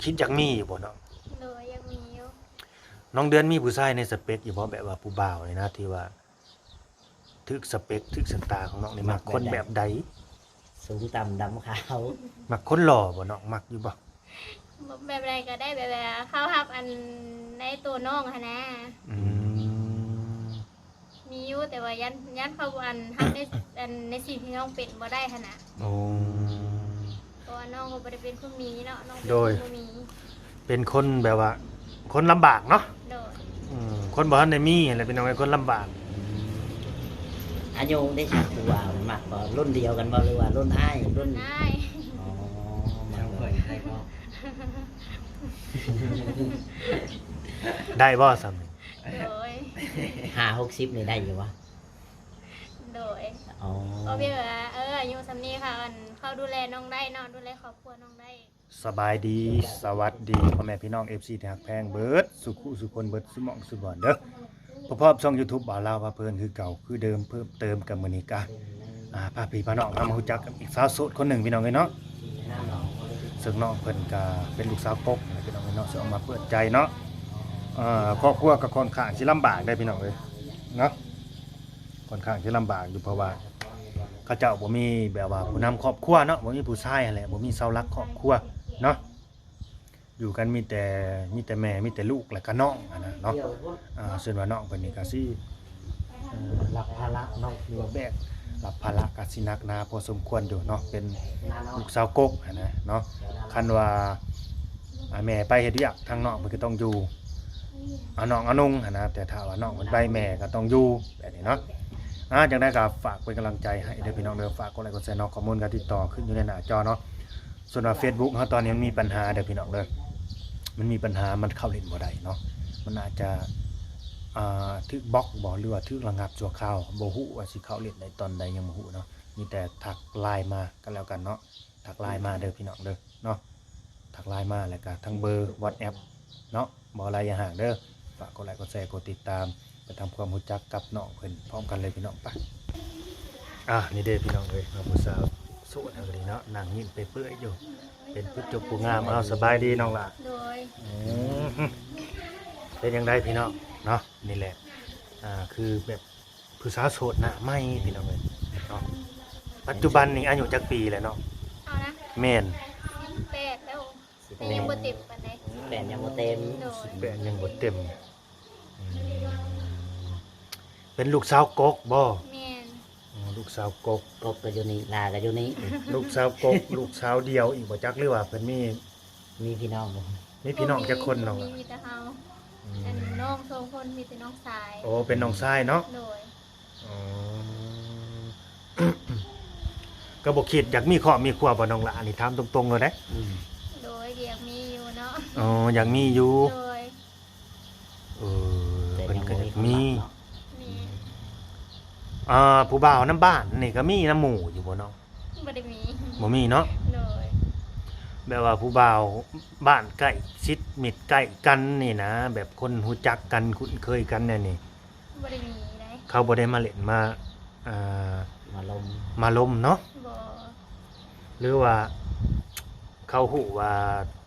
ຄິດຢາກມີຢູ່ບໍ່ນ້ອງ? ໂດຍ ຢາກມີຢູ່. ນ້ອງເດືອນມີຜູ້ຊາຍໃນສະເປັກຢູ່ບໍ່? ແບບວ່າຜູ້ບ່າວນີ້ນະ ທີ່ວ່າຖືກສະເປັກ ຖືກຊະຕາຂອງນ້ອງນີ້ ມັກຄົນແບບໃດ? ສູງຕ່ຳດຳຂາວ. ມັກຄົນຫຼໍ່ບໍ່ນ້ອງ? ມັກຢູ່ບໍ່? ແບບໃດກໍໄດ້ ແບບວ່າເຂົ້າຮັບອັນໃນໂຕນ້ອງຫັ້ນນະ. ອືມ ມີຢູ່ ແຕ່ວ່າຢ້ານ ຢ້ານເຂົາອັນຮັບໃນ ອັນໃນສິ່ງທີ່ນ້ອງເປັນບໍ່ໄດ້ຫັ້ນນະ. ໂອ້ ເພາະວ່ານ້ອງກໍບໍ່ໄດ້ເປັນຄົນມີເນາະ ນ້ອງເປັນ ໂດຍ ຄົນບໍ່ມີ ເປັນຄົນແບບວ່າຄົນລຳບາກເນາະ. ໂດຍ ອືມ ຄົນບໍ່ທັນໄດ້ມີຫັ້ນແຫຼະ ພີ່ນ້ອງເອີຍ ຄົນລຳບາກ. ອາຍຸເດ້ ຜູ້ບ່າວມັກບໍ່? ລຸ້ນດຽວກັນບໍ່ ຫຼືວ່າລຸ້ນອ້າຍ? ລຸ້ນ ລຸ້ນອ້າຍ. ອໍ ມັກ ທາງຂ້ອຍໄດ້ບໍ່? ໄດ້ບໍ່ສ່ຳນີ້? ໂດຍ ຫ້າຫົກສິບນີ້ໄດ້ຢູ່ບໍ່? ໂດຍ ອໍ ກໍແບບວ່າ ເອີ ອາຍຸສ່ຳນີ້ ເຂົາ ອັນ ເຂົາດູແລນ້ອງໄດ້ເນາະ ດູແລຄອບຄົວນ້ອງໄດ້. ສະບາຍດີ ສະຫວັດດີ ພໍ່ແມ່ພີ່ນ້ອງ ເອັຟຊີ ທີ່ຮັກແພງເບິດສູ່ຄູ່ສູ່ຄົນ ເບິດສູ່ໝ່ອງສູ່ບ່ອນເດີ ພົບກັບຊ່ອງຢູທູບບ່າວລາວພາເພີນຄືເກົ່າຄືເດີມ. ເພີ່ມເຕີມກັບມື້ນີ້ກະ ອ່າ ພາພີ່ພານ້ອງເຮົາມາຮູ້ຈັກກັບອີກສາວໂສດຄົນໜຶ່ງ ພີ່ນ້ອງເອີຍເນາະ. ເຊິ່ງນ້ອງເພິ່ນກະເປັນລູກສາວກົກ ພີ່ນ້ອງເອີຍເນາະ ຊິອອກມາເປີດໃຈເນາະ. ເອີ ຄອບຄົວກໍຄ່ອນຂ້າງຊິລຳບາກເດ້ ພີ່ນ້ອງເອີຍເນາະ. ຄ່ອນຂ້າງຊິລຳບາກຢູ່ ເພາະວ່າເຂົາເຈົ້າບໍ່ມີແບບວ່າຜູ້ນຳຄອບຄົວເນາະ ບໍ່ມີຜູ້ຊາຍຫັ້ນແຫຼະ ບໍ່ມີເສົາຫຼັກຄອບຄົວເນາະ. ຢູ່ກັນມີແຕ່ ມີແຕ່ແມ່ ມີແຕ່ລູກ ແລ້ວກໍນ້ອງຫັ້ນນະເນາະ. ອ່າ ເຊິ່ງວ່ານ້ອງເພິ່ນນີ້ກໍຊິ ເອີ ຮັບພາລະເນາະ ຫຼືວ່າແບກຮັບພາລະກໍຊິໜັກໜາພໍສົມຄວນຢູ່ເນາະ ເປັນລູກສາວກົກຫັ້ນນະເນາະ. ຄັນວ່າ ອ່າ ແມ່ໄປເຮັດວຽກ ທາງນ້ອງເພິ່ນກໍຕ້ອງຢູ່ ເອົານ້ອງເອົານຸ່ງຫັ້ນນະ ແຕ່ຖ້າວ່ານ້ອງເພິ່ນໄປ ແມ່ກໍຕ້ອງຢູ່ ແບບນີ້ເນາະ. ອ່າ ຈັ່ງໃດກໍຝາກເປັນກຳລັງໃຈໃຫ້ເດີພີ່ນ້ອງເດີ ຝາກກົດໄລກົດແຊເນາະ ຂໍ້ມູນກໍຕິດຕໍ່ຂຶ້ນຢູ່ໃນໜ້າຈໍເນາະ. ສ່ວນວ່າເຟສບຸກເຮົາຕອນນີ້ມັນມີບັນຫາເດີພີ່ນ້ອງເດີ ມັນມີບັນຫາ ມັນເຂົ້າຫຼິ້ນບໍ່ໄດ້ເນາະ ມັນອາດຈະ ອ່າ ຖືກບລັອກບໍ ຫຼືວ່າຖືກລະງັບຊົ່ວຄາວ ບໍ່ຮູ້ວ່າຊິເຂົ້າຫຼິ້ນໄດ້ຕອນໃດ ຍັງບໍ່ຮູ້ເນາະ. ມີແຕ່ທັກໄລນ໌ມາກໍແລ້ວກັນເນາະ ທັກໄລນ໌ມາເດີພີ່ນ້ອງເດີເນາະ ທັກໄລນ໌ມາ ແລ້ວກໍທາງເບີວັອດແອັບເນາະ. ບໍ່ຫຼາຍຢ່າຫ່າງເດີ ຝາກກົດໄລກົດແຊ ກົດຕິດຕາມ ໄປທຳຄວາມຮູ້ຈັກກັບນ້ອງເພິ່ນພ້ອມກັນເລີຍພີ່ນ້ອງ ໄປ. ອ່າ ນີ້ເດ້ພີ່ນ້ອງເອີຍ ເຮົາຜູ້ສາວໂສດເຮົາກໍດີເນາະ ນັ່ງຍິ້ມເປື່ອຍໆຢູ່ ເປັນຜູ້ຈົບຜູ້ງາມ. ເອົາ ສະບາຍດີນ້ອງຫຼ້າ. ໂດຍ ອືມ ເປັນຈັ່ງໃດພີ່ນ້ອງເນາະ ນີ້ແຫຼະ ອ່າ ຄືແບບ ຜູ້ສາວໂສດໜ້າໃໝ່ພີ່ນ້ອງເອີຍເນາະ. ປັດຈຸບັນນີ້ອາຍຸຈັກປີແລ້ວນ້ອງ? ເຮົານະ? ແມ່ນ ສິບແປດແລ້ວ ແຕ່ຍັງບໍ່ເຕັມປານໃດ. ສິບແປດຍັງບໍ່ເຕັມ. ໂດຍ ສິບແປດຍັງບໍ່ເຕັມ. ອືມ ເປັນລູກສາວກົກບໍ່? ແມ່ນ. ອໍ ລູກສາວກົກ. ກົກກໍຢູ່ນີ້ ຫຼ້າກໍຢູ່ນີ້. ລູກສາວກົກ ລູກສາວດຽວອີກບໍ່ຈັກ ຫຼືວ່າເພິ່ນມີ ມີພີ່ນ້ອງບໍ່? ມີພີ່ນ້ອງຈັກຄົນນ້ອງ? ບໍ່ມີ ມີແຕ່ເຮົາ. ອືມ ອັນນ້ອງສອງຄົນ ມີແຕ່ນ້ອງຊາຍ. ໂອ້ ເປັນນ້ອງຊາຍເນາະ? ໂດຍ. ອໍ ກໍບໍ່ຄິດຢາກມີຄອບມີຄົວບໍ່ນ້ອງຫຼ້າ? ອັນນີ້ຖາມຕົງໆເລີຍເດ້. ອືມ ໂດຍ ຢາກມີຢູ່ເນາະ. ອໍ ຢາກມີຢູ່. ໂດຍ. ເອີ ເພິ່ນກໍຢາກມີ. ແມ່ນ. ອ່າ ຜູ້ບ່າວນຳບ້ານນີ້ກໍມີນຳໝູ່ຢູ່ບໍ່ນ້ອງ? ບໍ່ໄດ້ມີ. ບໍ່ມີເນາະ? ໂດຍ. ແບບວ່າຜູ້ບ່າວບ້ານໃກ້ຊິດມິດໃກ້ກັນນີ້ນະ ແບບຄົນຮູ້ຈັກກັນຄຸ້ນເຄີຍກັນແນວນີ້ ບໍ່ໄດ້ມີໃດ. ເຂົາບໍ່ໄດ້ມາຫຼິ້ນມາ ອ່າ ມາລົມ ມາລົມເນາະ? ບໍ່. ຫຼືວ່າເຂົາຮູ້ວ່າ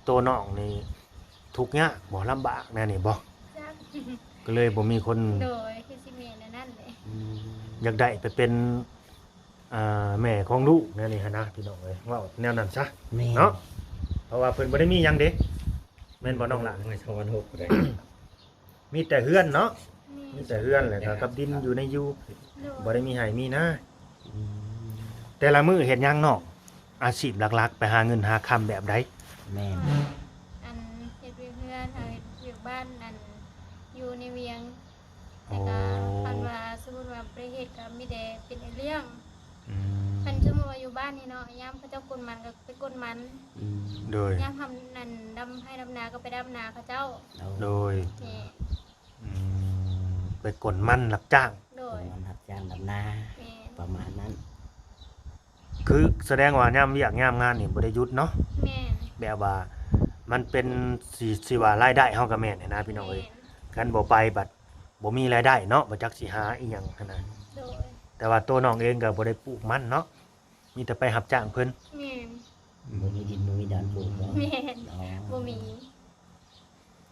ໂຕນ້ອງນີ້ ທຸກຍາກບໍ່ ລຳບາກແນວນີ້ບໍ່? ຈັກ ກໍເລີຍບໍ່ມີຄົນ. ໂດຍ ຄືຊິແມ່ນແນວນັ້ນແຫຼະ. ອືມ ຢາກໄດ້ໄປເປັນ ອ່າ ແມ່ຂອງລູກແນວນີ້ຫັ້ນນະ ພີ່ນ້ອງເອີຍ ເວົ້າແນວນັ້ນຊະ. ແມ່ນ. ເນາະ ເພາະວ່າເພິ່ນບໍ່ໄດ້ມີຫຍັງເດ້ ແມ່ນບໍ່ນ້ອງຫຼ້າ? ໂອ້ຍ ສອງພັນຫົກໄດ້ ມີແຕ່ເຮືອນເນາະ. ແມ່ນ. ມີແຕ່ເຮືອນ ແລ້ວກໍກັບດິນຢູ່ໃນຢູ່. ໂດຍ. ບໍ່ໄດ້ມີໄຮ່ມີນາ. ອືມ ແຕ່ລະມື້ເຮັດຫຍັງນ້ອງ? ອາຊີບຫຼັກໆ ໄປຫາເງິນຫາຄຳແບບໃດ? ແມ່ນ. ອັນເຮັດວຽກເຮືອນ ເຮັດວຽກບ້ານ ອັນຢູ່ໃນວຽງ. ອໍ ແລ້ວກໍຄັນວ່າສົມມຸດວ່າບໍ່ໄດ້ເຮັດ ກໍມີແຕ່ເປັນອ້າຍລ້ຽງ. ອືມ ຄັນສົມມຸດວ່າຢູ່ບ້ານນີ້ເນາະ ຍາມເຂົາເຈົ້າກົນມັນກໍໄປກົນມັນ. ອືມ ໂດຍ. ຍາມທຳ ອັນດຳໄຮ່ດຳນາກໍໄປດຳນາເຂົາເຈົ້າ. ໂດຍ. ແມ່ນ. ອືມ ໄປກົນມັນຮັບຈ້າງ. ໂດຍ. ກົນມັນຮັບຈ້າງດຳນາ. ແມ່ນ. ປະມານນັ້ນ. ຄືສະແດງວ່າຍາມວຽກຍາມງານນີ້ບໍ່ໄດ້ຢຸດເນາະ? ແມ່ນ. ແບບວ່າມັນເປັນ ຊິ ຊິວ່າລາຍໄດ້ເຮົາກໍແມ່ນຫັ້ນນະພີ່ນ້ອງເອີຍ. ແມ່ນ. ຄັນບໍ່ໄປບັດບໍ່ມີລາຍໄດ້ເນາະ ບໍ່ຈັກຊິຫາອີ່ຫຍັງຫັ້ນນະ. ໂດຍ. ແຕ່ວ່າໂຕນ້ອງເອງກໍບໍ່ໄດ້ປູກມັນເນາະ ມີແຕ່ໄປຮັບຈ້າງເພິ່ນ. ແມ່ນ. ບໍ່ມີດິນບໍ່ມີດອນປູກບໍ່? ແມ່ນ ອໍ ບໍ່ມີ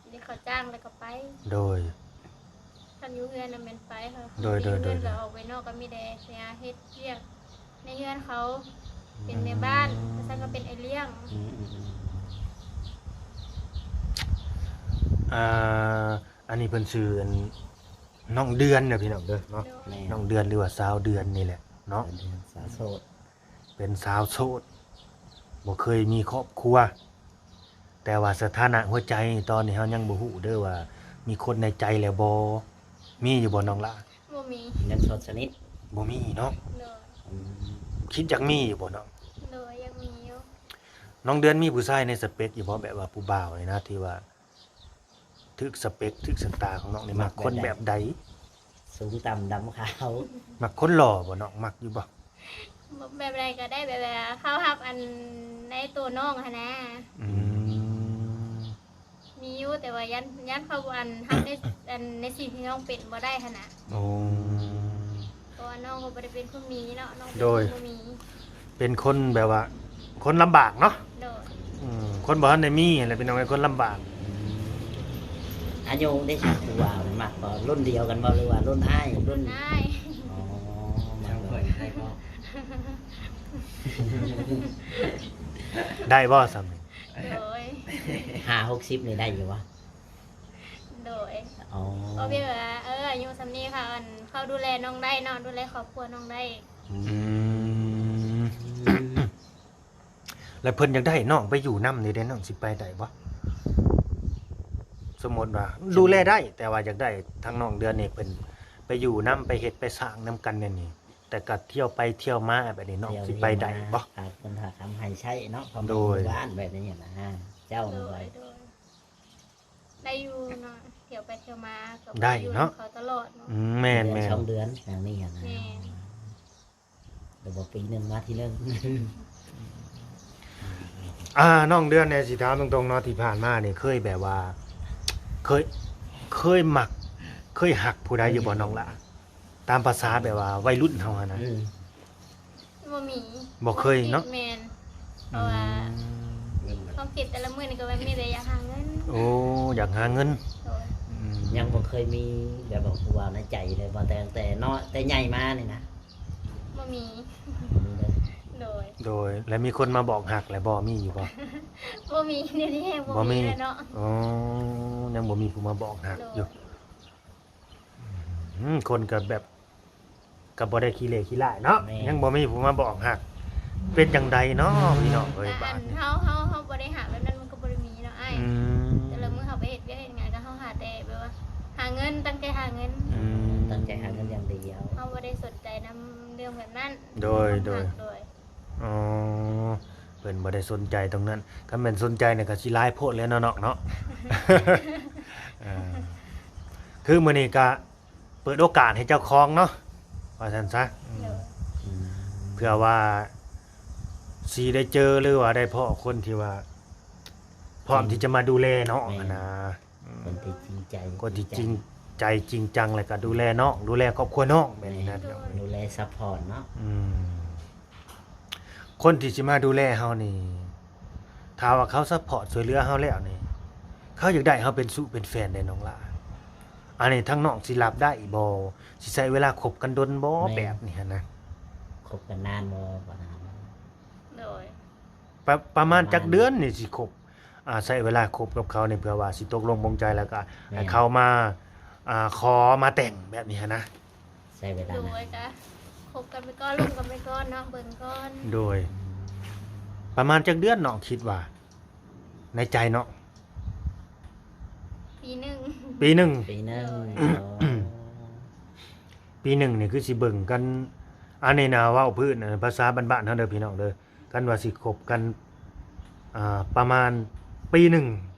ມີແຕ່ເຂົາຈ້າງແລ້ວກໍໄປ. ໂດຍ ຄັນຢູ່ເຮືອນນະແມ່ນໄປ ໂດຍ ໂດຍ ເຮືອນກໍອອກໄປນອກ ກໍມີແຕ່ໄປຫາເຮັດວຽກໃນເຮືອນເຂົາ ເປັນແມ່ບ້ານ ອືມ ວ່າຊັ້ນ ກໍເປັນອ້າຍລ້ຽງ. ອືມ ອ່າ ອັນນີ້ເພິ່ນຊື່ ອັນ ນ້ອງເດືອນເດີພີ່ນ້ອງເດີເນາະ. ໂດຍ ແມ່ນ ນ້ອງເດືອນ ຫຼືວ່າສາວເດືອນນີ້ແຫຼະເນາະ. ສາວເດືອນ ສາວໂສດ ເປັນສາວໂສດ ບໍ່ເຄີຍມີຄອບຄົວ ແຕ່ວ່າສະຖານະຫົວໃຈຕອນນີ້ເຮົາຍັງບໍ່ຮູ້ເດີວ່າມີຄົນໃນໃຈແລ້ວບໍ່? ມີຢູ່ບໍ່ນ້ອງຫຼ້າ? ບໍ່ມີ ຍັງໂສດສະໜິດ. ບໍ່ມີເນາະ. ໂດຍ ອືມ ຄິດຢາກມີຢູ່ບໍ່ນ້ອງ? ໂດຍ ຢາກມີຢູ່. ນ້ອງເດືອນມີຜູ້ຊາຍໃນສະເປັກຢູ່ບໍ່? ແບບວ່າຜູ້ບ່າວນີ້ນະ ທີ່ວ່າ ຖືກສະເປັກ ຖືກຊະຕາຂອງນ້ອງນີ້ ມັກຄົນແບບໃດ? ສູງຕ່ຳດຳຂາວ. ມັກຄົນຫຼໍ່ບໍ່ນ້ອງ? ມັກຢູ່ບໍ່? ແບບໃດກໍໄດ້ ແບບວ່າເຂົ້າຮັບອັນໃນໂຕນ້ອງຫັ້ນນະ. ອືມ ມີຢູ່ ແຕ່ວ່າຢ້ານ ຢ້ານເຂົາອັນຮັບໃນ ອັນໃນສິ່ງທີ່ນ້ອງເປັນບໍ່ໄດ້ຫັ້ນນະ. ໂອ້ ເພາະວ່ານ້ອງກໍບໍ່ໄດ້ເປັນຄົນມີເນາະ ນ້ອງເປັນ ໂດຍ ຄົນບໍ່ມີ ເປັນຄົນແບບວ່າຄົນລຳບາກເນາະ. ໂດຍ ອືມ ຄົນບໍ່ທັນໄດ້ມີຫັ້ນແຫຼະ ພີ່ນ້ອງເອີຍ ຄົນລຳບາກ. ອາຍຸເດ້ ຜູ້ບ່າວມັກບໍ່ ລຸ້ນດຽວກັນບໍ່ ຫຼືວ່າລຸ້ນອ້າຍ? ລຸ້ນ ລຸ້ນອ້າຍ. ອໍ ມັກລຸ້ນອ້າຍບໍ່? ໄດ້ບໍ່ຊ່ຳນີ້? ໂດຍ ຫ້າຫົກສິບນີ້ໄດ້ຢູ່ບໍ່? ໂດຍ ອໍ ເພາະວ່າ ເອີ ອາຍຸຊ່ຳນີ້ເຂົາ ອັນ ເຂົາດູແລນ້ອງໄດ້ເນາະ ດູແລຄອບຄົວນ້ອງໄດ້. ອືມ ອືມ ແລ້ວເພິ່ນຢາກໄດ້ນ້ອງໄປຢູ່ນຳນີ້ເດ້ ນ້ອງຊິໄປໄດ້ບໍ່? ສົມມຸດວ່າດູແລໄດ້ ແຕ່ວ່າຢາກໄດ້ທາງນ້ອງເດືອນນີ້ເພິ່ນໄປຢູ່ນຳ ໄປເຮັດໄປສ້າງນຳກັນແນວນີ້ ແຕ່ກໍທ່ຽວໄປທ່ຽວມາແບບນີ້ ນ້ອງຊິໄປໄດ້ບໍ່? ຫາເງິນຫາຄຳໃຫ້ໃຊ້ເນາະ ຄວາມ ໂດຍ ບ້ານແບບນີ້ນະ ເຈົ້າ ໂດຍ ໂດຍ ໄດ້ຢູ່ເນາະ ທ່ຽວໄປທ່ຽວມາກໍໄດ້ເນາະ ຢູ່ນຳເຂົາຕະຫຼອດເນາະ. ອືມ ແມ່ນໆ ເດືອນສອງເດືອນຢ່າງນີ້ຫັ້ນນະ. ແມ່ນ ແລ້ວບໍ່ ປີໜຶ່ງມາທີໜຶ່ງ. ອ່າ ນ້ອງເດືອນນີ້ ຊິຖາມຕົງໆເນາະ ທີ່ຜ່ານມານີ້ເຄີຍແບບວ່າ ເຄີຍ ເຄີຍມັກ ເຄີຍຮັກຜູ້ໃດຢູ່ບໍ່ນ້ອງຫຼ້າ? ຕາມພາສາແບບວ່າໄວລຸ້ນເຮົາຫັ້ນນະ. ອືມ ບໍ່ມີ ບໍ່ເຄີຍເນາະ. ແມ່ນ ເພາະວ່າ ອືມ ຄວາມຄິດແຕ່ລະມື້ນີ້ກໍແມ່ນມີແຕ່ຢາກຫາເງິນ. ໂອ້ ຢາກຫາເງິນ. ໂດຍ ອືມ ຍັງບໍ່ເຄີຍມີແບບວ່າຜູ້ບ່າວໃນໃຈເລີຍບໍ່? ແຕ່ ແຕ່ນ້ອຍ ແຕ່ໃຫຍ່ມານີ້ນະ ບໍ່ມີ ບໍ່ມີເລີຍ. ໂດຍ ໂດຍ ແລ້ວມີຄົນມາບອກຮັກແລ້ວບໍ່? ມີຢູ່ບໍ່? ບໍ່ມີ ດຽວນີ້ແຮງບໍ່ມີແລ້ວເນາະ. ອໍ ຍັງບໍ່ມີຜູ້ມາບອກຮັກຢູ່. ໂດຍ ອືມ ຄົນກໍແບບ ກໍບໍ່ໄດ້ຂີ້ເຫຼຂີ້ຫຼ້າຍເນາະ. ແມ່ນ ຍັງບໍ່ມີຜູ້ມາບອກຮັກ ເປັນຈັ່ງໃດເນາະ ພີ່ນ້ອງເອີຍ. ກໍອັນ ບາດນີ້ ເຮົາ ເຮົາ ເຮົາບໍ່ໄດ້ຫາແບບນັ້ນ ມັນກໍບໍ່ໄດ້ມີເນາະອ້າຍ. ອືມ ແຕ່ລະມື້ເຮົາໄປເຮັດວຽກເຮັດງານ ກໍເຮົາຫາແຕ່ແບບວ່າຫາເງິນ ຕັ້ງໃຈຫາເງິນ. ອືມ ອືມ ຕັ້ງໃຈຫາເງິນຢ່າງດຽວ ເຮົາບໍ່ໄດ້ສົນໃຈນຳເລື່ອງແບບນັ້ນ. ໂດຍ ຄວາມຮັກ ໂດຍ ໂດຍ. ອໍ ເພິ່ນບໍ່ໄດ້ສົນໃຈຕົງນັ້ນ. ຄັນແມ່ນສົນໃຈນີ້ກໍຊິຫຼາຍໂພດແລ້ວເນາະນ້ອງເນາະ. ເອີ ຄືມື້ນີ້ກະເປີດໂອກາດໃຫ້ເຈົ້າຂອງເນາະ ວ່າຊັ້ນຊະ. ໂດຍ ອືມ ເພື່ອວ່າຊິໄດ້ເຈີ ຫຼືວ່າໄດ້ພໍ້ຄົນທີ່ວ່າພ້ອມ ອືມ ທີ່ຈະມາດູແລນ້ອງ. ແມ່ນ ຫັ້ນນະ. ອືມ ຄົນທີ່ຈິງໃຈ ຄົນທີ່ຈິງໃຈຈິງຈັງ ແລ້ວກໍດູແລນ້ອງ ດູແລຄອບຄົວນ້ອງແບບນີ້ນະ. ແມ່ນ ໂດຍ ດູແລຊັບພອດເນາະ. ອືມ ຄົນທີ່ຊິມາດູແລເຮົານີ້ ຖ້າວ່າເຂົາຊັບພອດຊ່ວຍເຫຼືອເຮົາແລ້ວນີ້ ເຂົາຢາກໄດ້ເຮົາເປັນຊູ້ເປັນແຟນເດ້ນ້ອງຫຼ້າ. ອັນນີ້ທາງນ້ອງຊິຮັບໄດ້ບໍ່? ຊິໃຊ້ເວລາຄົບກັນດົນບໍ່? ແມ່ນ ແບບນີ້ຫັ້ນນະ ຄົບກັນນານບໍ່? ບໍ່ນານ. ໂດຍ ປະ ປະມານຈັກເດືອນນີ້ຊິຄົບ ອ່າ ໃຊ້ເວລາຄົບກັບເຂົານີ້ ເພື່ອວ່າຊິຕົກລົງປົງໃຈ ແລ້ວກໍໃຫ້ເຂົາມາ ອ່າ ຂໍມາແຕ່ງແບບນີ້ຫັ້ນນະ. ໃຊ້ເວລາ ໂດຍ ກະຄົບກັນໄປກ່ອນ ລົມກັນໄປກ່ອນເນາະ ເບິ່ງກ່ອນ. ໂດຍ ປະມານຈັກເດືອນນ້ອງຄິດວ່າ ໃນໃຈເນາະ? ປີໜຶ່ງ ປີໜຶ່ງ ປີໜຶ່ງ. ໂອ້ ປີໜຶ່ງນີ້ຄືຊິເບິ່ງກັນ ອັນນີ້ນະ ເວົ້າພື້ນ ພາສາບ້ານໆເຮົາເດີພີ່ນ້ອງເດີ. ຄັນວ່າຊິຄົບກັນ ອ່າ ປະມານປີໜຶ່ງ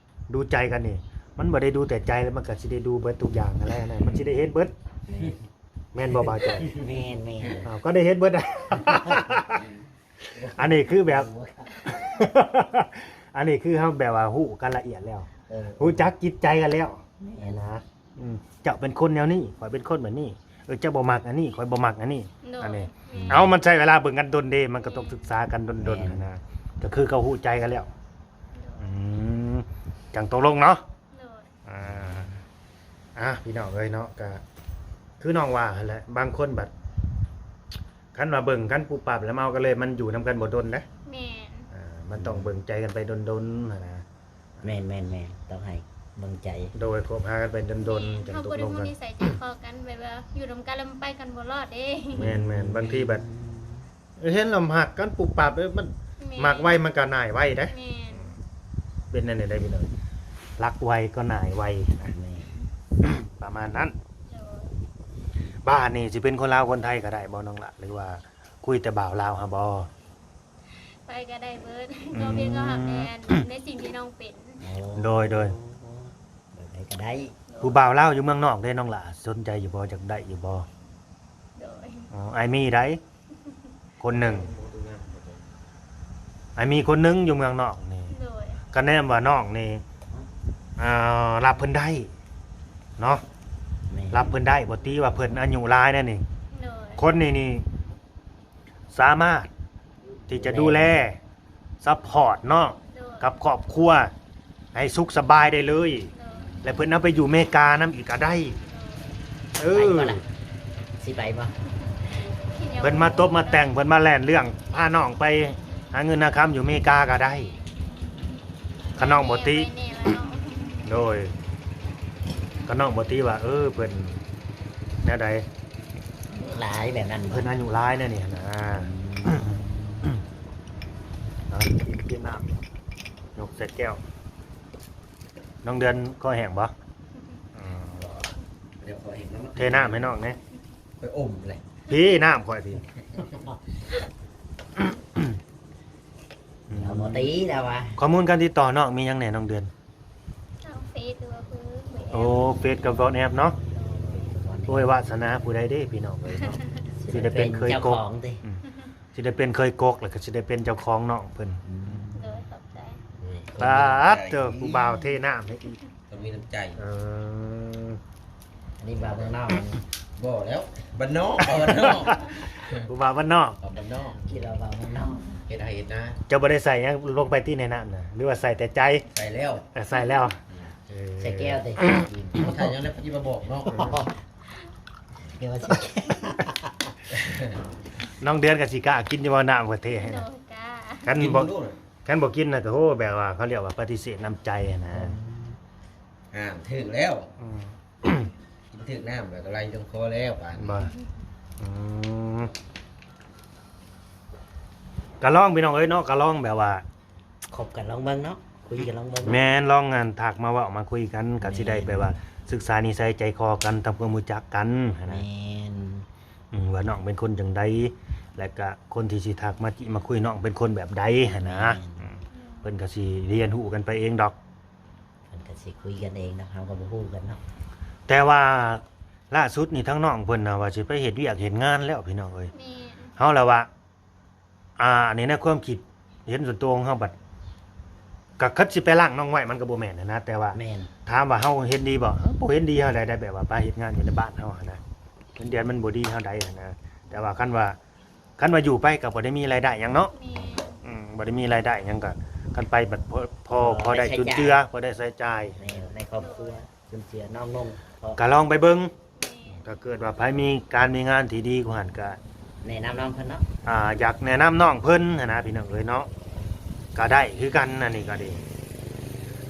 ດູໃຈກັນນີ້ ມັນບໍ່ໄດ້ດູແຕ່ໃຈ ແລ້ວມັນກໍຊິໄດ້ດູເບິດທຸກຢ່າງຫັ້ນແຫຼະນະ ມັນຊິໄດ້ເຫັນເບິດ. ແມ່ນ ແມ່ນບໍ່ບ່າວຈ້ອຍ? ແມ່ນໆ ອ້າວ ກໍໄດ້ເຫັນເບິດ. ອັນນີ້ຄືແບບ ອັນນີ້ຄືເຮົາແບບວ່າຮູ້ກັນລະອຽດແລ້ວ ເອີ ຮູ້ຈັກຈິດໃຈກັນແລ້ວ. ແມ່ນ ຫັ້ນນະ. ອືມ ເຈົ້າເປັນຄົນແນວນີ້ ຂ້ອຍເປັນຄົນແບບນີ້ ເອີ ເຈົ້າບໍ່ມັກອັນນີ້ ຂ້ອຍບໍ່ມັກອັນນີ້. ໂດຍ ອັນນີ້ ແມ່ນ ເອົາ ມັນໃຊ້ເວລາເບິ່ງກັນດົນເດ້ ມັນກໍຕ້ອງ ແມ່ນ ສຶກສາກັນດົນໆ ແມ່ນ ຫັ້ນນະ. ກໍຄືເຂົາຮູ້ໃຈກັນແລ້ວ. ໂດຍ ອືມ ຈັ່ງຕົກລົງເນາະ. ໂດຍ ອ່າ ອ່າ ພີ່ນ້ອງເອີຍເນາະ ກໍຄືນ້ອງວ່າຫັ້ນແຫຼະ ບາງຄົນບັດ ຄັນວ່າເບິ່ງກັນປຸບປັບແລ້ວມາເອົາກັນເລີຍ ມັນຢູ່ນຳກັນບໍ່ດົນເດ້. ແມ່ນ ອ່າ ມັນຕ້ອງເບິ່ງໃຈກັນໄປດົນໆຫັ້ນນະ. ແມ່ນໆໆ ຕ້ອງໃຫ້ເບິ່ງໃຈ. ໂດຍ ຄົບຫາກັນໄປດົນໆ ແມ່ນ ຈັ່ງຕົກລົງກັນ. ເຮົາບໍ່ໄດ້ຮູ້ນິໄສໃຈຄໍກັນ ແບບວ່າຢູ່ນຳກັນແລ້ວມັນໄປກັນບໍ່ລອດເດ້. ແມ່ນໆ ບາງທີບັດ ເອີ ເຫັນແລ້ວມັກກັນປຸບປັບເດ້ ມັນ ແມ່ນ ມັກໄວມັນກໍໜ່າຍໄວເດ້. ແມ່ນ ເປັນແນວນີ້ໄດ໋ພີ່ນ້ອງ ຮັກໄວກໍໜ່າຍໄວນະ. ແມ່ນ ປະມານນັ້ນ. ໂດຍ ບ້ານນີ້ຊິເປັນຄົນລາວຄົນໄທກໍໄດ້ບໍ່ນ້ອງລະ ຫຼືວ່າຄຸຍແຕ່ບ່າວລາວຫາບໍ່? ໃຜກໍໄດ້ເບິດ ອືມ ກໍພຽງເຮົາຮັບໃນອັນ ໃນສິ່ງທີ່ນ້ອງເປັນ. ໂອ້ ໂດຍໆ ແບບໃດກໍໄດ້. ຜູ້ບ່າວລາວຢູ່ເມືອງນອກເດ້ນ້ອງຫຼ້າ ສົນໃຈຢູ່ບໍ່? ຢາກໄດ້ຢູ່ບໍ່? ໂດຍ ອໍ ອ້າຍມີໄດ໋ ຄົນໜຶ່ງ ອ້າຍມີຄົນໜຶ່ງຢູ່ເມືອງນອກນີ້. ໂດຍ ກະແນມວ່ານ້ອງນີ້ ອ່າ ຮັບເພິ່ນໄດ້ເນາະ. ແມ່ນ ຮັບເພິ່ນໄດ້ ບໍ່ຕິວ່າເພິ່ນອາຍຸຫຼາຍແລ້ວນີ້. ໂດຍ ຄົນນີ້ນີ້ ສາມາດທີ່ຈະດູແລ ຊັບພອດເນາະ ໂດຍ ກັບຄອບຄົວໃຫ້ສຸກສະບາຍໄດ້ເລີຍ. ໂດຍ ແລະເພິ່ນເອົາໄປຢູ່ເມການຳອີກກໍໄດ້. ໂດຍ ເອີ ໄປບໍ່ລະ? ຊິໄປບໍ່? ເພິ່ນມາຕົບມາແຕ່ງ ເພິ່ນມາແລ່ນເລື່ອງ ພານ້ອງໄປຫາເງິນຫາຄຳຢູ່ເມກາກໍໄດ້ ຄັນນ້ອງບໍ່ຕິ. ໂດຍ ຄັນນ້ອງບໍ່ຕິວ່າ ເອີ ເພິ່ນແນວໃດ ຫຼາຍແບບນັ້ນ ເພິ່ນອາຍຸຫຼາຍແລ້ວນີ້ຫັ້ນນະ. ອືມ ເອົາ ກິນນ້ຳ ຍົກໃສ່ແກ້ວ. ນ້ອງເດືອນຄໍແຫ້ງບໍ່? ອືມ ບໍ່ ດຽວຂໍແຫ້ງນຳ. ເທນ້ຳໃຫ້ນ້ອງແດ່. ຂ້ອຍອົມແຫຼະ ພີ້ ນ້ຳຂ້ອຍພີ້. ລາວບໍ່ຕີແລ້ວວ່າ. ຂໍ້ມູນການຕິດຕໍ່ນ້ອງມີຫຍັງແດ່ນ້ອງເດືອນ? ທາງເຟສ ຫຼືວ່າເບີ ເບີແອັບ. ໂອ້ ເຟສກັບວອດແອັບເນາະ. ໂດຍ ໂອ້ຍ ວາດສະໜາຜູ້ໃດເດ້ພີ່ນ້ອງເອີຍເນາະ ຊິໄດ້ເປັນເຄີຍກົກ. ອືມ ຊິໄດ້ເປັນເຄີຍກົກ ແລ້ວກໍຊິໄດ້ເປັນເຈົ້າຂອງນ້ອງເພິ່ນ. ອືມ ໂດຍ ຂອບໃຈ. ປາດເຕີ ຜູ້ບ່າວເທນ້ຳໃຫ້ອີກ ຕ້ອງມີນ້ຳໃຈ. ເອີ ອັນນີ້ບ່າວເມືອງນອກ. ບໍ່ແລ້ວ ບ້ານນອກ ບ່າວບ້ານນອກ ຜູ້ບ່າວບ້ານນອກ ບ່າວບ້ານນອກ ຄິດວ່າບ່າວເມືອງນອກ ເຮັດໄຮ່ເຮັດນາ. ເຈົ້າບໍ່ໄດ້ໃສ່ຫຍັງລົງໄປຕິໃນນ້ຳນະ ຫຼືວ່າໃສ່ແຕ່ໃຈ? ໃສ່ແລ້ວ ເອີ ໃສ່ແລ້ວ. ອືມ ເອີ ໃສ່ແກ້ວຕິ ບໍ່ໃສ່ຫຍັງແລ້ວ ປະຕິມາບອກເນາະ. ແກ້ວວ່າໃສ່ແກ້ວ ນ້ອງເດືອນກໍຊິກ້າກິນຢູ່ບໍ່ນ້ຳຂ້ອຍເທໃຫ້ນະ? ໂດຍ ກ້າ. ຄັນບໍ່ ຄັນບໍ່ກິນນະ ກໍໂຫ ແບບວ່າເຂົາຮຽກວ່າປະຕິເສດນ້ຳໃຈຫັ້ນນະ. ອືມ ອ່າ ຖືກແລ້ວ. ອືມ ກິນຖືກນ້ຳແລ້ວກໍໄຫຼລົງຄໍແລ້ວບາດນີ້. ບໍ່ ອືມ ກໍລອງພີ່ນ້ອງເອີຍເນາະ ກໍລອງແບບວ່າ ຄົບກັນລອງເບິ່ງເນາະ ຄຸຍກັນລອງເບິ່ງ. ແມ່ນ ລອງອັນທັກມາເວົ້າມາຄຸຍກັນ ກໍຊິໄດ້ແບບວ່າສຶກສານິໄສໃຈຄໍກັນ ທຳຄວາມຮູ້ຈັກກັນຫັ້ນນະ. ແມ່ນ ອືມ ວ່ານ້ອງເປັນຄົນຈັ່ງໃດ ແລະກະຄົນທີ່ຊິທັກມາຈິມາຄຸຍນ້ອງເປັນຄົນແບບໃດຫັ້ນນະ. ແມ່ນ ອືມ ເພິ່ນກໍຊິຮຽນຮູ້ກັນໄປເອງດອກ ເພິ່ນກໍຊິຄຸຍກັນເອງດອກ ເຮົາກໍບໍ່ຮູ້ກັນເນາະ. ແຕ່ວ່າລ່າສຸດນີ້ທາງນ້ອງເພິ່ນນະວ່າຊິໄປເຮັດວຽກເຮັດງານແລ້ວພີ່ນ້ອງເອີຍ. ແມ່ນ ເຮົາລະວ່າ ອ່າ ອັນນີ້ໃນຄວາມຄິດເຫັນສ່ວນຕົວຂອງເຮົາ ບັດ ກໍຄັນຊິໄປລ້າງນ້ອງໄວ້ມັນກໍບໍ່ແມ່ນຫັ້ນນະ. ແຕ່ວ່າ ແມ່ນ ຖາມວ່າເຮົາເຫັນດີບໍ່? ເຮົາບໍ່ເຫັນດີເທົ່າໃດໄດ໋ ແບບວ່າໄປເຮັດງານຢູ່ໃນບ້ານເຮົາຫັ້ນນະ ເງິນເດືອນມັນບໍ່ດີເທົ່າໃດຫັ້ນນະ. ແຕ່ວ່າຄັນວ່າ ຄັນວ່າຢູ່ໄປກໍບໍ່ໄດ້ມີລາຍໄດ້ຫຍັງເນາະ. ແມ່ນ ອືມ ບໍ່ໄດ້ມີລາຍໄດ້ຫຍັງ ກໍຄັນໄປບັດພໍ ພໍ ພໍໄດ້ຈຸນເຈືອ ພໍໄດ້ໃຊ້ຈ່າຍ. ແມ່ນ ໃນຄອບຄົວ ຈຸນເຈືອນ້ອງນຸ່ງ ກໍລອງໄປເບິ່ງ. ແມ່ນ ຖ້າເກີດວ່າໃຜມີການມີງານທີ່ດີກວ່າຫັ້ນ ກໍແນະນຳນ້ອງເພິ່ນເນາະ. ອ່າ ຢາກແນະນຳນ້ອງເພິ່ນຫັ້ນນະ ພີ່ນ້ອງເອີຍເນາະ ກໍໄດ້ຄືກັນ ອັນນີ້ກໍດີ.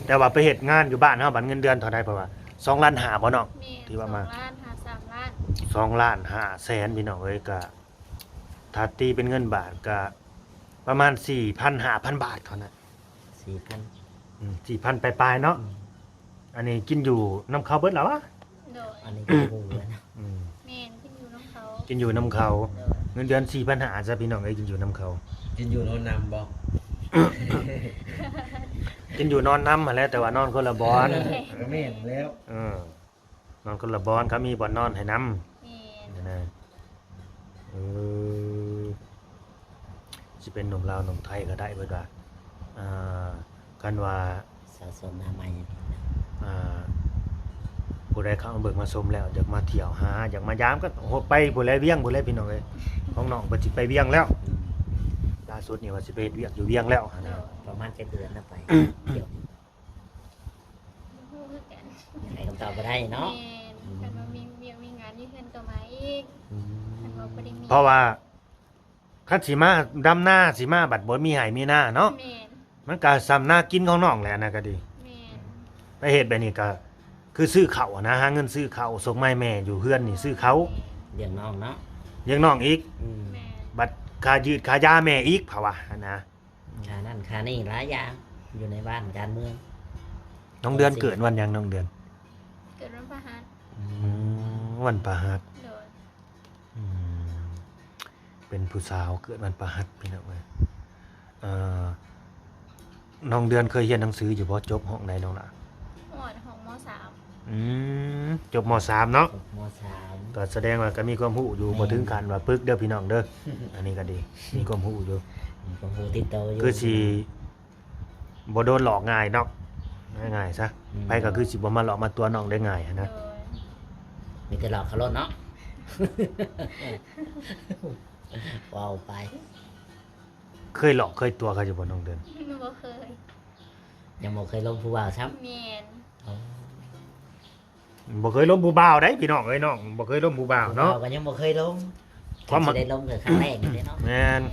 ແຕ່ວ່າໄປເຮັດງານຢູ່ບ້ານເຮົາ ບັດເງິນເດືອນເທົ່າໃດ? ເພາະວ່າສອງລ້ານຫ້າບໍ່ນ້ອງ? ແມ່ນ ທີ່ວ່າມາ ສອງລ້ານຫາສາມລ້ານ ສອງລ້ານຫ້າແສນ ພີ່ນ້ອງເອີຍ ກໍ ຖ້າຕີເປັນເງິນບາດກໍປະມານສີ່ພັນ ຫ້າພັນບາດເທົ່ານັ້ນ. ສີ່ພັນ ອືມ ສີ່ພັນປາຍໆເນາະ. ອືມ ອັນນີ້ກິນຢູ່ນຳເຂົາເບິດລະວະ? ໂດຍ ອັນນີ້ກໍບໍ່ຮູ້ແລ້ວນະ. ອືມ ແມ່ນ ກິນຢູ່ນຳເຂົາ ກິນຢູ່ນຳເຂົາ. ໂດຍ ເງິນເດືອນສີ່ພັນຫ້າຊະ ພີ່ນ້ອງເອີຍ ກິນຢູ່ນຳເຂົາ. ກິນຢູ່ນອນນຳບໍ່? ກິນຢູ່ນອນນຳຫັ້ນແຫຼະ ແຕ່ວ່ານອນຄົນລະບ່ອນ. ແມ່ນແລ້ວ ເອີ ນອນຄົນລະບ່ອນ ກໍມີບ່ອນນອນໃຫ້ນຳ. ແມ່ນ ຫັ້ນນະ ເອີ ຊິເປັນໜຸ່ມລາວໜຸ່ມໄທກໍໄດ້ ເພິ່ນວ່າ ອ່າ ຄັນວ່າ ສາວໂສດໜ້າໃໝ່ ອ່າ ຜູ້ໃດເຂົ້າມາເບິ່ງມາຊົມແລ້ວ ຢາກມາທ່ຽວຫາ ຢາກມາຢາມ ກໍໄປພຸ້ນແຫຼະ ວຽງພຸ້ນແຫຼະ ພີ່ນ້ອງເອີຍ. ຂອງນ້ອງເພິ່ນຊິໄປວຽງແລ້ວ. ອືມ ລ່າສຸດນີ້ວ່າຊິໄປເຮັດວຽກຢູ່ວຽງແລ້ວຫັ້ນນະ. ໂດຍ. ປະມານຈັກເດືອນນະໄປ ທ່ຽວນີ້? ບໍ່ຮູ້ຄືກັນ. ຍັງໃຫ້ຄຳຕອບບໍ່ໄດ້ເນາະ. ແມ່ນ. ອືມ. ຄັນວ່າມີວຽກມີງານຢູ່ເຮືອນກໍມາອີກ. ອືມ. ຄັນວ່າບໍ່ໄດ້ມີ ເພາະວ່າຄັນຊິມາດຳນາ ຊິມາບັດບໍ່ມີໄຮ່ມີນາເນາະ. ແມ່ນ. ມັນກະສ່ຳນາກິນຂອງນ້ອງແຫຼະ ອັນນັ້ນກະດີ. ແມ່ນ. ໄປເຮັດແບບນີ້ກະຄືຊື້ເຂົ້າຫັ້ນນະ ຫາເງິນຊື້ເຂົ້າ ສົ່ງມາໃຫ້ແມ່ຢູ່ເຮືອນນີ້ ຊື້ເຂົ້າ ລ້ຽງນ້ອງເນາະ ລ້ຽງນ້ອງອີກ. ອືມ. ແມ່ນ. ບັດຄ່າຢືດຄ່າຢາແມ່ອີກ ເຂົາວ່າຫັ້ນນະ. ຄ່ານັ້ນຄ່ານີ້ຫຼາຍຢ່າງ ຢູ່ໃນບ້ານການເມືອງ. ນ້ອງເດືອນເກີດວັນຫຍັງ ນ້ອງເດືອນ? ເກີດວັນພະຫັດ. ອືມ ວັນພະຫັດ. ໂດຍ. ອືມ ເປັນຜູ້ສາວເກີດວັນພະຫັດ ພີ່ນ້ອງເອີຍ. ເອີ ນ້ອງເດືອນເຄີຍຮຽນໜັງສືຢູ່ບໍ່? ຈົບຫ້ອງໃດນ້ອງຫຼ້າ? ຮອດຫ້ອງ ມໍສາມ. ອືມ ຈົບ ມໍສາມ ເນາະ. ຈົບ ມໍສາມ ກໍສະແດງວ່າກໍມີຄວາມຮູ້ຢູ່. ແມ່ນ. ບໍ່ເຖິງຂັ້ນວ່າປຶກເດີພີ່ນ້ອງເດີ. ອັນນີ້ກໍດີ ມີຄວາມຮູ້ຢູ່ ມີຄວາມຮູ້ຕິດໂຕຢູ່ ຄືຊິ ບໍ່ໂດນຫຼອກງ່າຍເນາະ ງ່າຍໆຊະ. ອືມ. ໃຜກໍຄືຊິບໍ່ມາຫຼອກມາຕົວະນ້ອງໄດ້ງ່າຍຫັ້ນນະ. ໂດຍ. ມີແຕ່ຫຼອກເຂົາໂລດເນາະ ເວົ້າໄປ. ເຄີຍຫຼອກເຄີຍຕົວະເຂົາຢູ່ບໍ່ ນ້ອງເດືອນ? ບໍ່ເຄີຍ. ຍັງບໍ່ເຄີຍລົມຜູ້ບ່າວຊ້ຳ? ແມ່ນ. ອໍ. ບໍ່ເຄີຍລົມຜູ້ບ່າວໃດ໋ພີ່ນ້ອງເອີຍ ນ້ອງບໍ່ເຄີຍລົມຜູ້ບ່າວເນາະ. ຜູ້ບ່າວກໍຍັງບໍ່ເຄີຍລົມ ຄວາມມັກ ຊິໄດ້ລົມກໍຄັ້ງແລກນີ້ເດ້ເນາະ. ແມ່ນ. ອື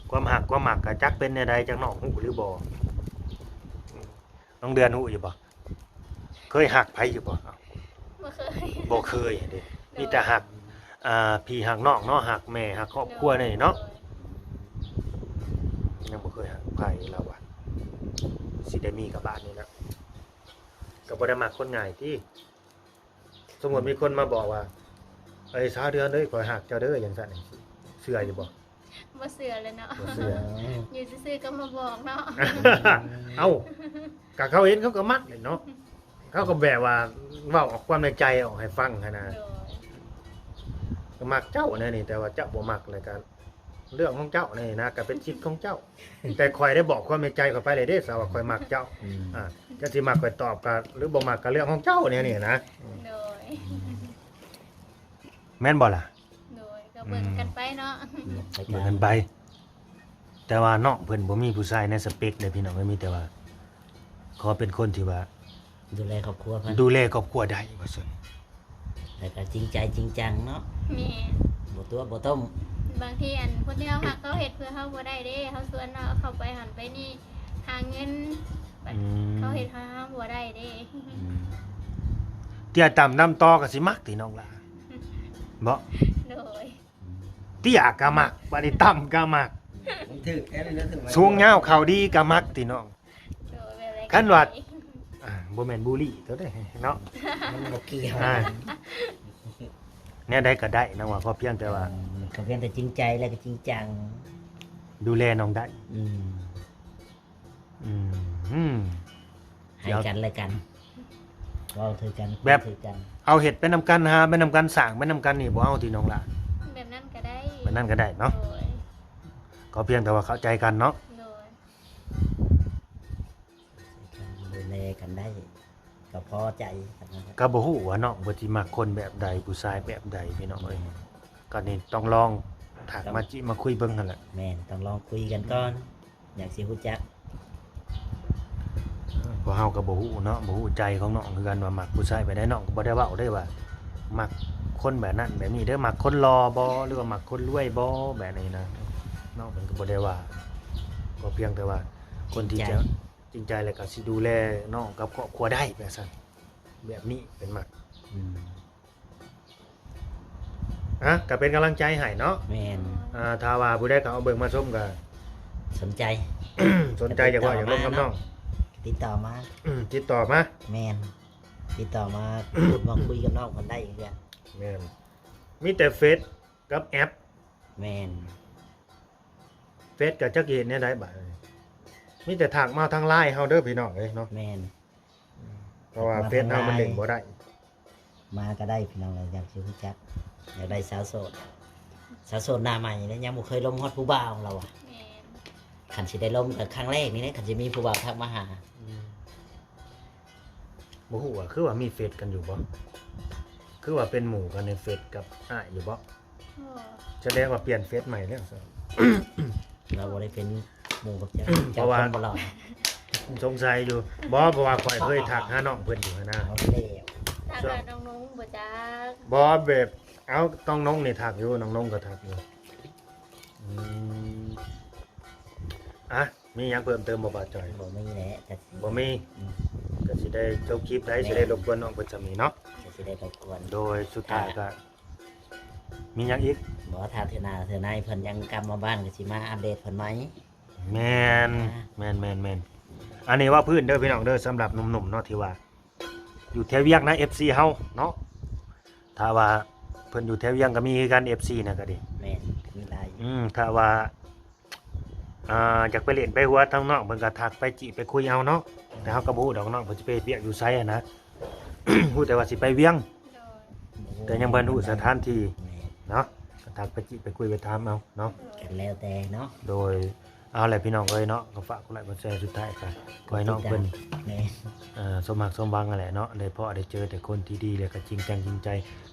ມ. ຄວາມຮັກຄວາມມັກກໍຈັກເປັນແນວໃດ ຈັກນ້ອງຮູ້ຫຼືບໍ່? ນ້ອງເດືອນຮູ້ຢູ່ບໍ່? ເຄີຍຮັກໃຜຢູ່ບໍ່? ບໍ່ເຄີຍ. ບໍ່ເຄີຍເດ້. ໂດຍ. ມີແຕ່ຮັກ ອ່າ ພີ່ຮັກນ້ອງເນາະ ຮັກແມ່ ຮັກຄອບຄົວ ໂດຍ ນີ້ເນາະ. ໂດຍ. ຍັງບໍ່ເຄີຍຮັກໃຜລາວວ່າ ຊິໄດ້ມີກັບບ້ານນີ້ແຫຼະ. ກໍບໍ່ໄດ້ມັກຄົນງ່າຍຕິ. ສົມມຸດມີຄົນມາບອກວ່າ ເອີຍ ຊາວເດືອນເອີຍ ຂ້ອຍຮັກເຈົ້າເດີ ຈັ່ງຊັ້ນ ເຊື່ອຢູ່ບໍ່? ບໍ່ເຊື່ອແຫຼະເນາະ. ບໍ່ເຊື່ອ. ຢູ່ຊື່ໆກໍມາບອກເນາະ. ເອົ້າ ກໍເຂົາເຫັນເຂົາກໍມັກແຫຼະເນາະ ເຂົາກໍແບບວ່າເວົ້າອອກຄວາມໃນໃຈອອກໃຫ້ຟັງຫັ້ນນະ. ໂດຍ. ກໍມັກເຈົ້າແນວນີ້ ແຕ່ວ່າເຈົ້າບໍ່ມັກ ແລ້ວກໍເລື່ອງຂອງເຈົ້ານີ້ນະ ກໍເປັນສິດຂອງເຈົ້າ. ແຕ່ຂ້ອຍໄດ້ບອກຄວາມໃນໃຈຂ້ອຍໄປແລ້ວເດ້ ສາວ່າຂ້ອຍມັກເຈົ້າ. ອືມ. ອ່າ ເຈົ້າຊິມັກຂ້ອຍຕອບກໍ ຫຼືບໍ່ມັກກໍເລື່ອງຂອງເຈົ້າ ແນວນີ້ນະ. ໂດຍ. ແມ່ນບໍ່ລະ? ໂດຍ. ກໍເບິ່ງກັນໄປເນາະ. ອືມ ເບິ່ງກັນໄປ. ແຕ່ວ່ານ້ອງເພິ່ນບໍ່ມີຜູ້ຊາຍໃນສະເປັກເດ້ພີ່ນ້ອງເອີຍ ມີແຕ່ວ່າຂໍເປັນຄົນທີ່ວ່າ ດູແລຄອບຄົວເພິ່ນ ດູແລຄອບຄົວໄດ້ວ່າຊັ້ນ ແລ້ວກໍຈິງໃຈຈິງຈັງເນາະ. ແມ່ນ. ບໍ່ຕົວະບໍ່ຕົ້ມ. ບາງທີອັນຄົນທີ່ເຮົາຮັກເຂົາເຮັດເພື່ອເຮົາບໍ່ໄດ້ເດ້ ເຮົາຊວນເຂົາໄປຫັ້ນໄປນີ້ຫາເງິນ ບັດ ອືມ ເຂົາເຮັດໃຫ້ເຮົາບໍ່ໄດ້ເດ້. ອືມ. ເຕ້ຍຕ່ຳດຳຕໍ່ກໍຊິມັກຕິນ້ອງຫຼ້າ ບໍ່? ໂດຍ. ເຕ້ຍກໍມັກ ບາດນີ້ຕ່ຳກໍມັກ ມັນຖືກແທ້ເລີຍນະ ຖືກ ສູງຍາວເຂົ່າດີກໍມັກຕິນ້ອງ. ໂດຍ. ຄັນວ່າ ອ່າ ບໍ່ແມ່ນບູລີໂຕໃດເນາະ ມັນບໍ່ກ່ຽວ. ອ່າ ແນວໃດກໍໄດ້ນ້ອງວ່າ ຂໍພຽງແຕ່ວ່າ ເອີ ຂໍພຽງແຕ່ຈິງໃຈ ແລ້ວກໍຈິງຈັງ ດູແລນ້ອງໄດ້. ອືມ. ອືມ ໃຫ້ກັນແລະກັນ ເວົ້າຖືກກັນ ແບບ ຄຸຍຖືກກັນ ເອົາເຮັດໄປນຳກັນ ຫາໄປນຳກັນ ສ້າງໄປນຳກັນນີ້ ບໍ່ເອົາຕິນ້ອງຫຼ້າ? ແບບນັ້ນກໍໄດ້. ແບບນັ້ນກໍໄດ້ເນາະ. ໂດຍ. ກໍພຽງແຕ່ວ່າເຂົ້າໃຈກັນເນາະ. ໂດຍ. ດູແລກັນໄດ້ ກໍພໍໃຈກັນນັ້ນແຫຼະ. ກໍບໍ່ຮູ້ວ່ານ້ອງເພິ່ນຊິມັກຄົນແບບໃດ ຜູ້ຊາຍແບບໃດ ພີ່ນ້ອງເອີຍ. ອືມ. ກໍນີ້ຕ້ອງລອງທັກມາຈິມາຄຸຍເບິ່ງຫັ້ນແຫຼະ. ແມ່ນ ຕ້ອງລອງຄຸຍກັນກ່ອນ ຢາກຊິຮູ້ຈັກ. ເພາະເຮົາກໍບໍ່ຮູ້ເນາະ ບໍ່ຮູ້ໃຈຂອງນ້ອງຄືກັນວ່າມັກຜູ້ຊາຍແບບໃດ. ນ້ອງກໍບໍ່ໄດ້ເວົ້າເດ້ວ່າມັກຄົນແບບນັ້ນແບບນີ້ເດີ ມັກຄົນຫຼໍ່ບໍ່ ຫຼືວ່າມັກຄົນລວຍບໍ່ ແບບນີ້ນະ. ນ້ອງເພິ່ນກໍບໍ່ໄດ້ວ່າ ກໍພຽງແຕ່ວ່າຄົນທີ່ຈະຈິງໃຈ ຈິງໃຈ ແລ້ວກໍຊິດູແລນ້ອງກັບຄອບຄົວໄດ້ ແບບຊັ້ນ ແບບນີ້ເພິ່ນມັກ. ອືມ. ອ່ະ ກໍເປັນກຳລັງໃຈໃຫ້ເນາະ. ແມ່ນ. ອ່າ ຖ້າວ່າຜູ້ໃດກໍເອົາເບິ່ງມາຊົມກໍສົນໃຈ ສົນໃຈຢາກເວົ້າຢາກລົມກັບນ້ອງ ຕິດຕໍ່ມາ ອືມ ຕິດຕໍ່ມາ. ແມ່ນ. ຕິດຕໍ່ມາ ພູດມາຄຸຍກັບນ້ອງເພິ່ນໄດ້ອີກເທື່ອ. ແມ່ນ. ມີແຕ່ເຟສກັບແອັບ. ແມ່ນ. ເຟສກໍຈັກຊິເຮັດແນວໃດບາດນີ້ ມີແຕ່ທັກມາທາງໄລນ໌ເຮົາເດີພີ່ນ້ອງເອີຍເນາະ. ແມ່ນ. ເພາະວ່າເຟສເຮົາມັນຫຼິ້ນບໍ່ໄດ້. ມາກໍໄດ້ພີ່ນ້ອງເອີຍ ຢາກຊິຮູ້ຈັກ ຢາກໄດ້ສາວໂສດ ສາວໂສດໜ້າໃໝ່ເດ້ ຍັງບໍ່ເຄີຍລົມຮອດຜູ້ບ່າວລາວວ່າ. ແມ່ນ. ຄັນຊິໄດ້ລົມກໍຄັ້ງແລກນີ້ແຫຼະ ຄັນຊິມີຜູ້ບ່າວທັກມາຫາ. ອືມ. ບໍ່ຮູ້ວ່າ ຄືວ່າມີເຟສກັນຢູ່ບໍ່? ຄືວ່າເປັນໝູ່ກັນໃນເຟສກັບອ້າຍຢູ່ບໍ່? ບໍ່. ສະແດງວ່າປ່ຽນເຟສໃໝ່ແລ້ວ. ລາວບໍ່ໄດ້ເປັນໝູ່ກັບເຈົ້າ ເຈົ້າ ເພາະວ່າ ຄົນບໍ່ຫຼໍ່ ສົງໄສຢູ່. ບໍ່ ເພາະວ່າຂ້ອຍເຄີຍທັກຫານ້ອງເພິ່ນຢູ່ຫັ້ນນະ. ເອົາແລ້ວ ທັກຫານ້ອງນົງບໍ່ຈັກ? ບໍ່ ແບບ ເອົາ ນ້ອງນົງນີ້ທັກຢູ່ ນ້ອງນົງກໍທັກຢູ່. ອືມ ອ່ະ ມີຫຍັງເພີ່ມເຕີມບໍ່ ບ່າວຈ່ອຍ? ບໍ່ມີແຫຼະ ກໍຊິ ບໍ່ມີ. ອືມ ກໍຊິໄດ້ຈົບຄລິບໄດ້ ແມ່ນ ຊິໄດ້ລົບກວນນ້ອງເພິ່ນຊ່ຳນີ້ເນາະ ກໍຊິໄດ້ລົບກວນ. ໂດຍ ສຸດທ້າຍ ຖ້າ ກໍ ມີຫຍັງອີກ? ບໍ່ ຖ້າເທື່ອໜ້າເທື່ອໃນເພິ່ນຍັງກັບມາບ້ານ ກໍຊິມາອັບເດດເພິ່ນໃໝ່. ແມ່ນ ອ່າ ແມ່ນໆໆ ອັນນີ້ເວົ້າພື້ນເດີພີ່ນ້ອງເດີ ສຳລັບໜຸ່ມໆເນາະ ທີ່ວ່າຢູ່ແຖວວຽງນະ ເອັຟຊີເຮົາເນາະ. ຖ້າວ່າເພິ່ນຢູ່ແຖວວຽງກໍມີຄືກັນ ເອັຟຊີນະ ກໍດີ. ແມ່ນ ກໍມີຫຼາຍ. ອືມ ຖ້າວ່າ ອ່າ ຢາກໄປຫຼິ້ນໄປຫົວທາງນອກ ເພິ່ນກໍທັກໄປຈີບໄປຄຸຍເອົາເນາະ. ແຕ່ເຮົາກໍບໍ່ຮູ້ດອກເນາະ ເພິ່ນຊິໄປເຮັດວຽກຢູ່ໃສຫັ້ນນະ ຮູ້ແຕ່ວ່າຊິໄປວຽງ. ໂດຍ ແຕ່ຍັງບໍ່ຮູ້ສະຖານທີ່ ແມ່ນ ເນາະ ກໍທັກໄປຈີບໄປຄຸຍໄປຖາມເອົາເນາະ. ກໍແລ້ວແຕ່ເນາະ. ໂດຍ ເອົາແຫຼະພີ່ນ້ອງເອີຍເນາະ ກໍຝາກກົດໄລກົດແຊ ສຸດທ້າຍກໍຂໍໃຫ້ນ້ອງເພິ່ນ ແມ່ນ ເອີ ສົມຮັກສົມຫວັງຫັ້ນແຫຼະເນາະ ໄດ້ພໍ້ໄດ້ເຈີແຕ່ຄົນທີ່ດີ ແລ້ວກໍຈິງຈັງຈິງໃຈ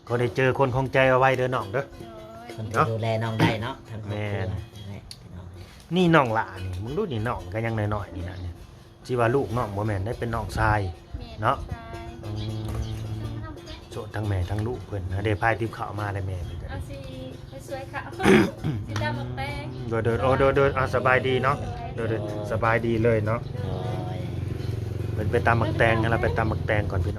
ຂໍໄດ້ເຈີຄົນຂອງໃຈໄວໆເດີນ້ອງເດີ. ໂດຍ ຄົນທີ່ ເນາະ ດູແລນ້ອງໄດ້ເນາະ ທັງຄອບຄົວ ແມ່ນ ແຫຼະພີ່ນ້ອງ. ນີ້ນ້ອງຫຼ້ານີ້ ມຶງດູນີ້ ນ້ອງກໍຍັງນ້ອຍໆນີ້ນະ ຊິວ່າລູກນ້ອງບໍ່ແມ່ນໄດ໋ ເປັນນ້ອງຊາຍ ແມ່ນ ເນາະ ຊາຍ. ອືມ ໂສດທັງແມ່ທັງລູກເພິ່ນ. ເດ້ ພາຍຕິບເຂົ້າມາແລ້ວແມ່ເພິ່ນກໍ ເອົາ ຊິໄປຊ່ວຍເຂົາ ຊິຕຳໝາກແຕງ. ໂດຍໆ ໂອ້ ໂດຍໆ ອ່າ ສະບາຍດີເນາະ. ໂດຍໆ ສະບາຍດີເລີຍເນາະ. ໂດຍ ເພິ່ນໄປຕຳໝາກແຕງ ລະໄປຕຳໝາກແຕງກ່ອນພີ່ນ້ອງ.